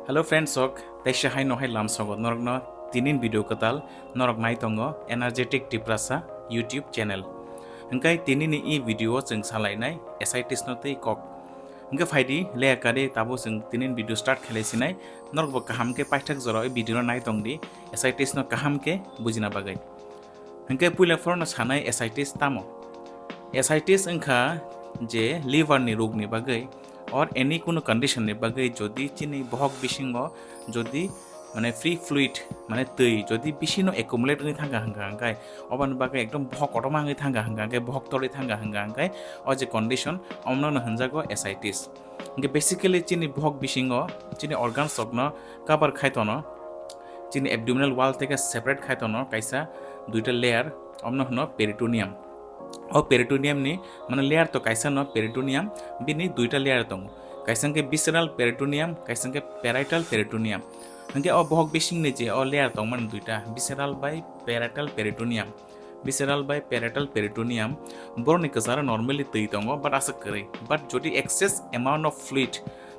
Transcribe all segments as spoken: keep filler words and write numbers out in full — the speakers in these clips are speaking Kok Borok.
Hello friends, sok teisa hai no hai lam sogo norokno tinin video kwtal norok nai tongo Energetic Tiprasa YouTube channel. Hingkai tinini i video o chwng salainai ascites no tei kok. Hingke phaidi leya kari tabo chwng tinin video start khlai sinai, norok bo kaham khe paithak jora o video no nai tongdi, ascites no kaham khe bujina bagwi. Hingke puila phorno sanai ascites tamo? Ascites wngkha je liver ni rog ni bagwi or any kunu condition ni bagwi jodi chini bohok bisingo jodi mane free fluid mane twi jodi bisino accumulate wngwi thangkha hwnkha hwnkhe oboni bagwi ekdom bohok kotorma wngwi thangkha hwnkha hwnkhe bohok torwi thangkha hwnkha hwnkhe o je condition omono hwnjago ascites. Hingke basically chini bohok bisingo chini organs rokno cover khai tono, chini abdominal wall theke separate khai tono kaisa duita layer, omno hwno peritoneum. O peritoneum ni mane layer to kaisa no peritoneum, bini duita layer tongo, kaisa hwnkhe visceral peritoneum, kaisa hwnkhe parietal peritoneum. Hwnkhe o bohok bisingni je o layer tongmani duita, visceral bai parietal peritoneum. Visceral bai parietal peritoneum, borokni kwcharo normally twi tongo, but aswk kwrwi. But jodi excess amount of fluid,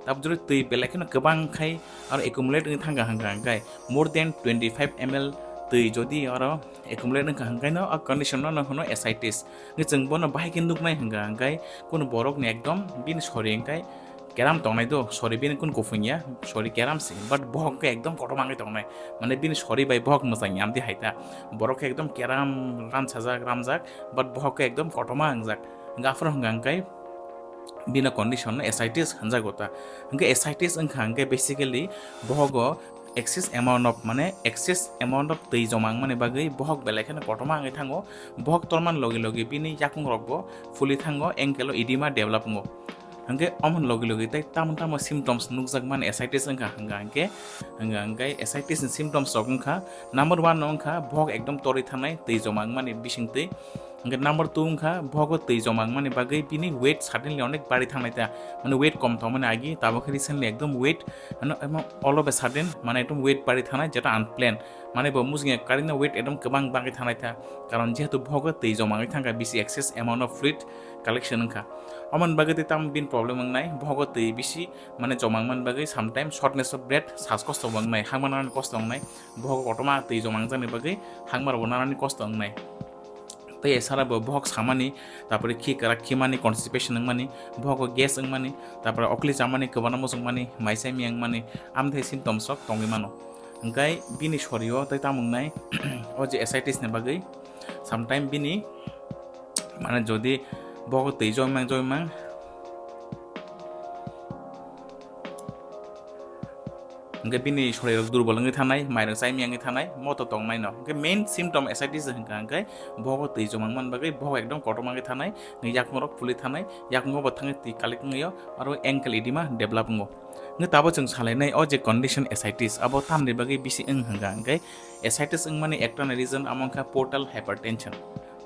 tab jodi twi belai kheno kwbang khai aro accumulate wngwi thangkha hwnkha hwnkhe more than twenty five M L twi jodi aro accumulate wngkha hwnkhe no a condition no hwno ascites. Hwnkhe chwng bono bahai khe nuknai hwnkha hwnkhe kunu borokni ekdom bini sori hwnkhe keram tongnai do, sori bini kun kuphung ya, sori keram se, but bohok khe ekdom kotorma wngwi tongnai, mane bini sori bai bohok mwchang ya amtwi hai ta, borok khe ekdom keram ransajak ramjak, but bohok khe ekdom kotorma wngjak, hwnkhe aphuru hwnkha hwnkhe bini condition no ascites hwnjago ta, hwnkhe ascites wngkha hwnkhe basically bohogo excess amount of, mane excess amount of twi joma wngmani bagwi bohok belai kheno kotorma wngwi thango, bohok tormani logi logi bini yakung rokbo phuli thango, ankle o edema develop wngo. Hwnkhe omo logi logi tei tamo tamo symptoms nukjakmani ascites wngkha hwnkha hwnkhe, hwnkha hwnkhe ascites ni symptoms rok wngkha, number one no wngkha bohok ekdom torwi thanai twi joma wngmani bising twi, hwnkhe number two wngkha bohogo twi joma wngmani bagwi bini weight suddenly onek bari thangnai ta, mane weight kom tongmani agi tabuk khe recently ekdom weight ano emo all of a sudden mane ekdom weight bari thanai jeta unplanned, mane bo musung ya karino weight ekdom kwbang bagwi thangnai ta, karon jehetu bohogo twi joma wngwi thangkha bisi excess amount of fluid collection wngkha. Omoni bagwi tei tamo bini problem wngnai, bohogo twi bisi mane joma wngmani bagwi sometimes shortness of breath, sas kosto bo wngnai, hangma narani kosto wngnai, bohogo kotorma twi joma wngjakni bagwi hangma rokbo narani kosto wngnai. Tei esara bo bohok samani, tapore khi kwrak khimani, constipation wngmani, bohogo gas wngmani, tapore okli chamani, kwbana muchungmani, mai chai miya wngmani, amthai symptoms rok tongwi mano. Hwnkhe bini sorio tei tamo wngnai o je ascites ni bagwi sometime bini mane jodi bohogo twi joma wngmang joma wngmang hwnkhe bini sorirok durbol wngwi thanai, mairok chai miya wngwi thanai, moto tongmai no. Hwnkhe main symptom ascites hwnkha hwnkhe bohogo twi joma wngmani bagwi bohok ekdom kotorma wngwi thanai, hwnkhe yakung rok phuli thanai, yakungo bo thangwi twi kalik wngwi o, aro ankle edema develop wngo. Hwnkhe tabo chwng salainai o je condition ascites abo tamni bagwi bisi wng hwnkha hwnkhe ascites wngmani ekta reason amo wngkha portal hypertension.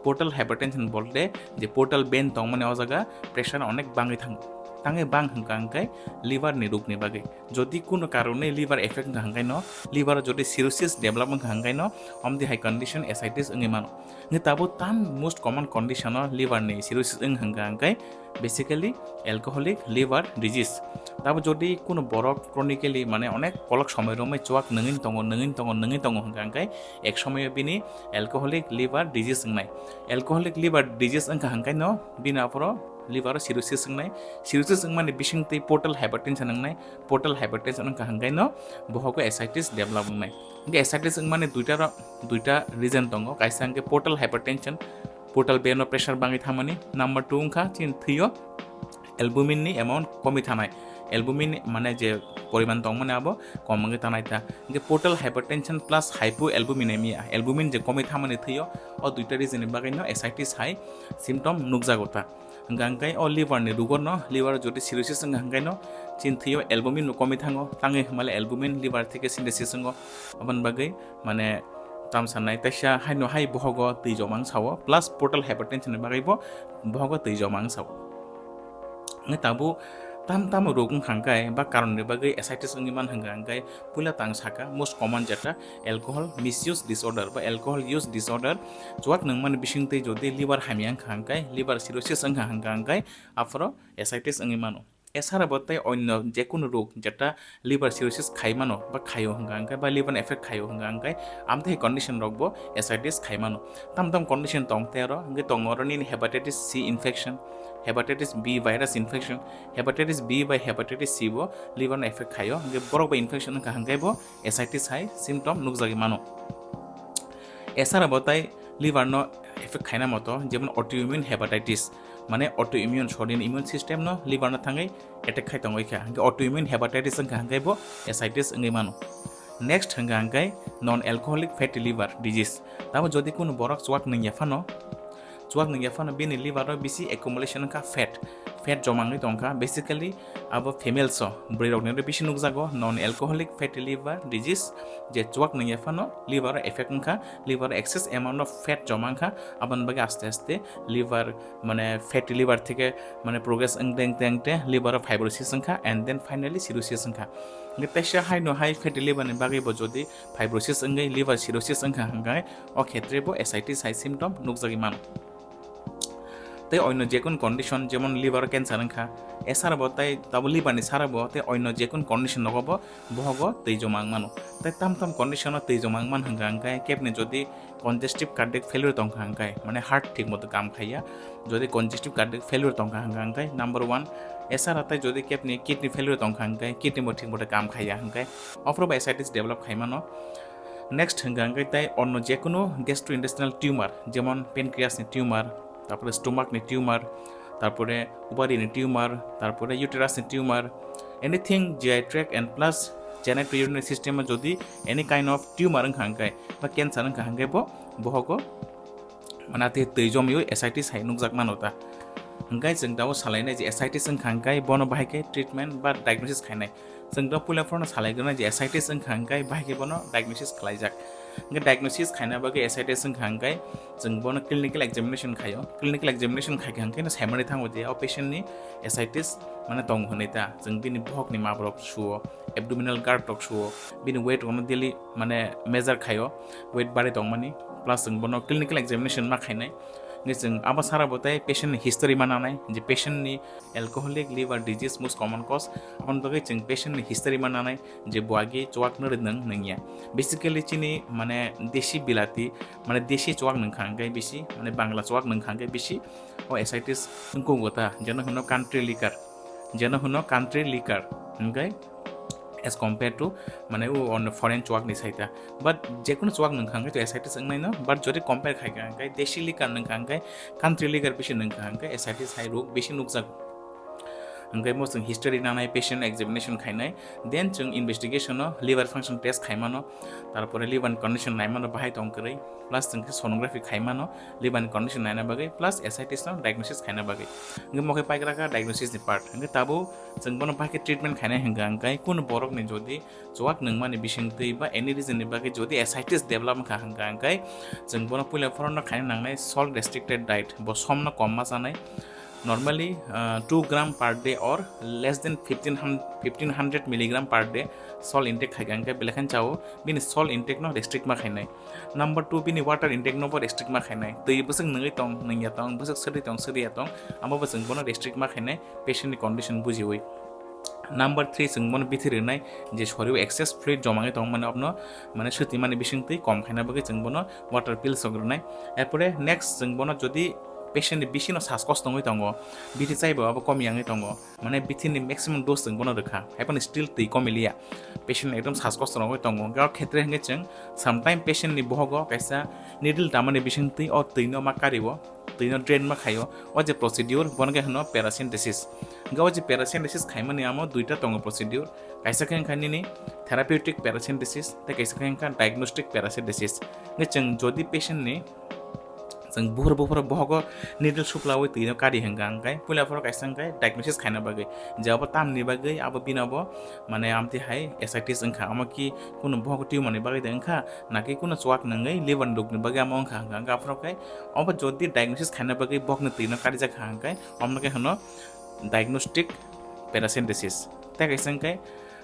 Portal hypertension bolte je portal vein tongmani o jaga pressure onek bangwi thango. Tangwi bang hwnkha hwnkhe liver ni rog ni bagwi. Jodi kuno karone liver effect wngkha hwnkhe no, liver o jodi cirrhosis develop wngkha hwnkhe no, omdi hai condition ascites wngwi mano. Hwnkhe tabuk tam most common condition o liver ni cirrhosis wng hwnkha hwnkhe basically alcoholic liver disease. Tabuk jodi kuno borok chronically mane onek kolok somoi romwi chuak nungwi tongo, nungwi tongo, nungwi tongo hwnkha hwnkhe ek somoyo bini alcoholic liver disease wngnai. Alcoholic liver disease wngkha hwnkhe no bini aphuru liver o cirrhosis wngnai. Cirrhosis wngmani bisingtwi portal hypertension wngnai. Portal hypertension wngkha hwnkhe no bohogo ascites develop wngnai. Hwnkhe ascites wngmani duita ro-, duita reason tongo. Kaisa hwnkhe portal hypertension, portal vein o pressure bangwi thangmani. Number two wngkha chini thwio albumin ni amount komwi thanai. Albumin mane je poriman tongmani abo kom wngwi tanai ta. Hwnkhe portal hypertension plus hypoalbuminemia, albumin je komwi thangmani thwio, o duita reason ni bagwi no ascites hai symptom nukjago ta. Hwnkha hwnkhe o liver ni rugo no, liver jodi cirrhosis wngkha hwnkhe no chini thwio albumin no komwi thango, tangwi hwnmale albumin liver theke synthesis wngo, aboni bagwi mane tam sanai teisa haino hai bohogo twi joma wng sao, plus portal hypertension ni bagwi bo bohogo twi joma wng sao. Hwnkhe tabuk tam tamo rog wngkha hwnkhe ba karon ni bagwi ascites wngwi man hwnkha hwnkhe puila tang saka most common jeta alcohol misuse disorder ba alcohol use disorder, chuak nungmani bisingtwi jodi liver hamya wngkha hwnkhe, liver cirrhosis wngkha hwnkha hwnkhe aphuru ascites wngwi mano. Esara bo tei onno jekunu rog jeta liver cirrhosis khai mano ba khaio hwnka hwnkhe ba liver effect khaio hwnka hwnkhe amtwi condition rok bo ascites khai mano. Tam tam condition tong tei oro hwnkhe tongo oro nini hepatitis C infection, hepatitis B virus infection, hepatitis B bai hepatitis C bo liver no effect khaio hwnkhe borok bai infection wngkha hwnkhe bo ascites hai symptom nukjagwi mano. Esara bo tei liver no effect khaina moto jemon autoimmune hepatitis, mane autoimmune, sorin immune system no liver no thangwi attack khai tongwi kha, hwnkhe autoimmune hepatitis wngkha hwnkhe bo ascites wngwi mano. Next hwnkha hwnkhe non alcoholic fatty liver disease. Tamo jodi kunu borok chuak nungya phano, chuak nungya phano bini liver o bisi accumulation wngkha fat, fat joma wngwi tongkha. Basically abo females o, bwrwi rokni oro bisi nukjago non alcoholic fatty liver disease, je chuak nungya phano liver o effect wngkha, liver o excess amount of fat joma wngkha, aboni bagwi aste aste liver, mane fatty liver theke mane progress wngte wngte wngte liver o fibrosis wngkha and then finally cirrhosis wngkha. Hwnkhe teisa haino hai fatty liver ni bagwi bo jodi fibrosis wngwi liver cirrhosis wngkha hwnkhe o khetre bo ascites hai symptom nukjagwi mano. Tei onno jekun condition jemon liver cancer wngkha, esara bo tei tabo liver ni sara bo tei onno jekun condition nogo bo bohogo twi joma wng mano. Tei tam tam condition o twi joma wng man hwnkha hwnkhe kebni jodi congestive cardiac failure tongkha hwnkhe, mane heart thik moto kam khaiya, jodi congestive cardiac failure tongkha hwnkha hwnkhe number one, esara tei jodi kebni kidney failure tongkha hwnkhe kidney bo thik moto kam khaiya hwnkhe ophuru bo ascites develop khai mano. Next hwnkha hwnkhe tei onno jekunu gastrointestinal tumor, jemon pancreas ni tumor, tarpore stomach ni tumor, tarpore ovary ni tumor, tarpore uterus ni tumor, anything G I tract and plus genitourinary system o jodi any kind of tumor wngkha hwnkhe ba cancer wngkha hwnkhe bo bohogo mane tei twi jomwi ascites hai nukjak mano ta. Hwnkhe chwng tabuk salainai je ascites wngkha hwnkhe bono bahai khe treatment ba diagnosis khainai. Chwng to puila phano salai gwnai je ascites wngkha hwnkhe bahai khe bono diagnosis khlaijak. Hwnkhe diagnosis khaina bagwi ascites wngkha hwnkhe chwng bono clinical examination khaio. Clinical examination khaikha hwnkhe no saimani thango je o patient ni ascites mane tongo hwnwi ta. Chwng bini bohok ni mabrok suo, abdominal guard rok suo, bini weight rokno daily mane measure khaio, weight bari tongmani, plus chwng bono clinical examination ma khainai. Hwnkhe chwng abo sara bo tei patient ni history ma nanai, je patient ni alcoholic liver disease most common cause, aboni bagwi chwng patient ni history ma nanai, je bo agi chuak nw rwnang nungya. Basically chini mane desi bilati, mane desi chuak nungkha hwnkhe bisi, mane Bangla chuak nungkha hwnkhe bisi o ascites wngkuk ta, jeno hwno country liquor, jeno hwno country liquor, hwnkhe as compared to mane o on foreign chuak ni saita. But jekunu chuak nungkha hwnkhe to ascites wngnaino, but jodi compare khaikha hwnkhe desi liquor nungkha hwnkhe country liquor bisi nungkha hwnkhe ascites hai rog bisi nukjago. Hwnkhe mo chwng history nanai, patient examination khainai, then chwng investigation o liver function test khaimano, tarpore liver ni condition naimano bahai tong kwrwi, plus chwng khe sonography khaimano, liver ni condition naina bagwi, plus ascites no diagnosis khaina bagwi. Hwnkhe mo khe paigra kha diagnosis ni part. Hwnkhe tabuk chwng bono bahai khe treatment khainai hwnkha hwnkhe kunu borok ni jodi chuak nungmani bisingtwi ba any reason ni bagwi jodi ascites develop wngkha hwnkha hwnkhe chwng bono puila phoro no khaina nangnai salt restricted diet, bo som no kom ma chanai. Normally, uh, two gram per day or less than fifteen hundred, fifteen hundred milligram per day salt intake khaikha hwnkhe belai kheno chao, bini salt intake no restrict ma khainai. Number two, bini water intake no bo restrict ma khainai. Twi bwswk nungwi tong, nungya tong, bwswk swrwi tong, swrwiya tong, amo bo chwng bono restrict ma khainai, patient ni condition bujiwi. Number three, chwng bono bithi rwnai je sorio excess fluid joma wngwi tong mani abono mane swtwi mani bisingtwi kom khaina bagwi chwng bono water pills rok rwnai. Erpore next chwng bono jodi patient ni bisino sas kosto wngwi tongo, bithi chaibo abo kom yangwi tongo, mane bithi ni maximum dose chwng bono rwkha, haiphano still twi komiliya, patient ekdom sas kosto wngwi tongo. Hwnkhe o khetre hwnkhe chwng sometime patient ni bohogo kaisa needle tamani bisingtwi o twi no ma kario, twi no drain ma khaio, o je procedure bono khe hwno paracentesis. Hwnkhe o je paracentesis khaimani amo duita tongo procedure, kaisa khe wngkha nini therapeutic paracentesis tei kaisa khe wngkha diagnostic paracentesis. Hwnkhe chwng jodi patient ni chwng buphur buphur bohogo needle suplawi twi no kari hwnkha hwnkhe puila phoro kaisa hwnkhe diagnosis khaina bagwi je abo tamni bagwi abo bino bo mane amtwi hai ascites wngkha, amo ki kunu bohogo tumor ni bagwi de wngkha, naki kunu chuak nungwi liver ni rog ni bagwi amo wngkha hwnkha hwnkhe aphuru khe obo jodi diagnosis khaina bagwi bohokni twi no karijak kha hwnkhe omo khe hwno diagnostic paracentesis. Tei kaisa hwnkhe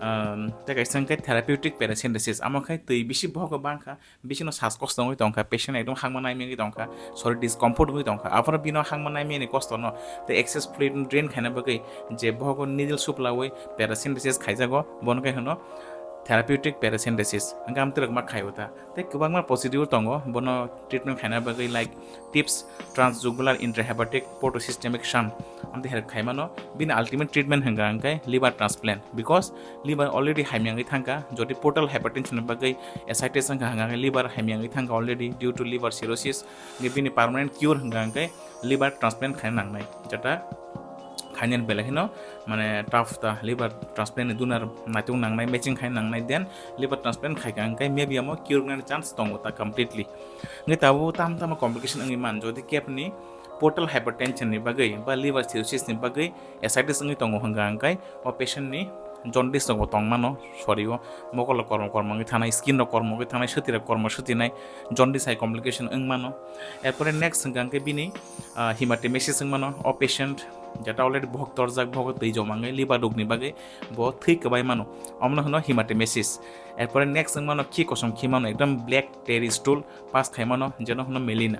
Um, tei kaisa hwnkhe therapeutic paracentesis, amo khe twi bisi bohogo bangkha, bisino sas kosto wngwi tongkha, patient ekdom hangma naimiyagwi tongkha, sori discomfort wngwi tongkha, aphano bino hangma naimiyani kostono tei excess fluid drain khaina bagwi je bohogo needle suplawi paracentesis khaijago, bono khe hwno therapeutic paracentesis. Hwnkhe amtwrwk ma khaio ta? Tei kwbangma procedure tongo bono treatment khaina bagwi, like tips, transjugular intrahepatic portosystemic shunt, amtwi help khaimano. Bini ultimate treatment hwnkha hwnkhe liver transplant, because liver already hamyangwi thangkha. Jodi portal hypertension ni bagwi ascites wngkha hwnkha hwnkhe liver hamyangwi thangkha already due to liver cirrhosis, hwnkhe bini permanent cure hwnkha hwnkhe liver transplant khaina nangnai, jeta khainani belai kheno mane tough ta, liver transplant ni donor naitung nangnai, matching khaina nangnai, then liver transplant khaikha hwnkhe maybe amo cure wngnani chance tongo ta completely. Hwnkhe tabuk tamo tamo complication wngwi man, jodi kebni portal hypertension ni bagwi ba liver cirrhosis ni bagwi ascites wngwi tongo hwnkha hwnkhe o patient ni jaundice rok bo tong mano, sori o mokol rok kormo kormo wngwi thanai, skin rok kormo wngwi thanai, swtwi rok kormo swtwi nai, jaundice hai complication wng mano. Erpore next hwnkha hwnkhe bini, ah, hematemesis wng mano. O patient jeta already bohok torjak, bohok twi joma wngwi liver rok ni bagwi bo thwi kwbai mano, omono hwno hematemesis. Erpore next wng mano khi kosom khi mano, ekdom black tarry stool pass khai mano, jeno hwno melena.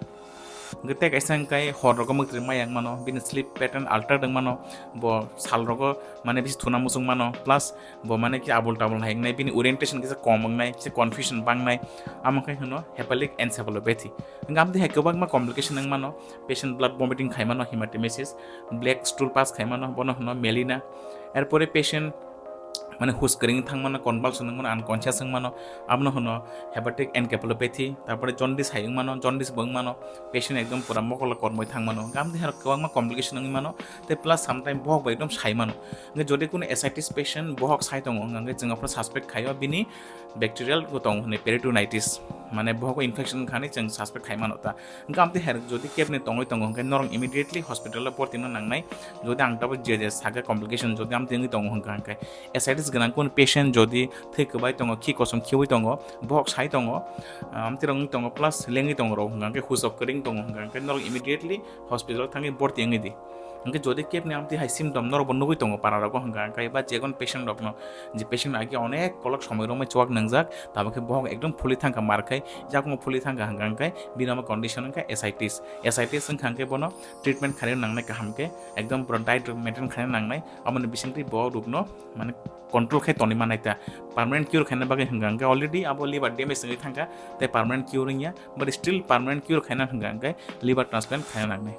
Hwnkhe tei kaisa hwnkhe hor rogo mwktwi maya wng mano, bini sleep pattern altered wng mano, bo sal rogo mane bisi thuna muchung mano, plus bo mane ki abul tabul hai wngnai, bini orientation kisa kom wngnai, kisa confusion bangnai, amo khe hwno hepatic encephalopathy. Hwnkhe amtwi hai kwbangma complication wng mano, patient blood vomiting khai mano, hematemesis, black stool pass khai mano, bono hwno melena. Erpore patient mane hus kwrwngwi thang mano, convulsion wng mano, unconscious wng mano, abono hwno hepatic encephalopathy. Tarpore jaundice hai wng mano, jaundice bo wng mano, patient ekdom pura mokol kormoi thang mano, hwnkhe amtwi hai kwbangma complication wngwi mano, tei plus sometime bohok bai ekdom sai mano. Hwnkhe jodi kuno ascites patient bohok sai tongo, hwnkhe chwng aphano suspect khaio bini bacterial bo tongo hwnwi peritonitis, mane bohok infection wngkha hwnwi chwng suspect khai mano ta. Hwnkhe amtwi hai jodi kebni tongwi tongo hwnkhe norok immediately hospital o borti wngna nangnai. Jodi ang tabuk je je sakha complication jodi amtwi wngwi tongo hwnkha hwnkhe ascites gwnang kun patient jodi thwi kwbai tongo, khi kosom khiwi tongo, bohok sai tongo, ah, amtwi rok wngwi tongo plus lengwi tongo rok hwnkha hwnkhe husok kwrwng tongo hwnkha hwnkhe norok immediately hospital o thangwi borti wngwi di. Hwnkhe jodi kebni amtwi hai symptom norok bo nugwi tongo para rogo hwnkha hwnkhe ba jegon patient rokno je patient agi onek kolok somoi romwi chuak nwngjak, tabuk khe bohok ekdom phuli thangkha mar khai, yakung phuli thangkha hwnkha hwnkhe bini omo condition wngkha ascites. Ascites wngkha hwnkhe bono treatment khaina nangnai kaham khe, ekdom pura diet rok maintain khaina nangnai, aboni bisingtwi bo rokno mane control khai tonwi manai ta. Permanent cure khaina bagwi hwnkha hwnkhe already abo liver damage wngwi thangkha, tei permanent cure wngya, but still permanent cure khaina hwnkha hwnkhe liver transplant khaina nangnai.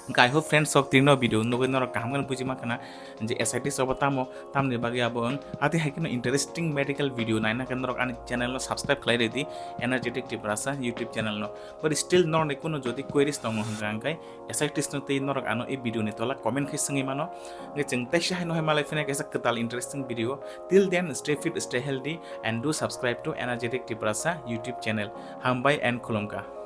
Hwnkhe I hope friends, sok tini no video nugwi norok kaham khe buji mankha na je ascites obo tamo, tamni bagwi abo wng. Atwi hai kheno interesting medical video naina khe norok ani channel no subscribe khlai rwdi, Energetic Tiprasa YouTube channel no. But still norokni kuno jodi queries tongo hwnkha hwnkhe ascites no tei norok ano e video ni tola comment khai swngwi mano. Hwnkhe chwng teisa hai no hai malai phina kaisa kwtal interesting video. Till then, stay fit, stay healthy, and do subscribe to Energetic Tiprasa YouTube channel. Hambai and khulumkha.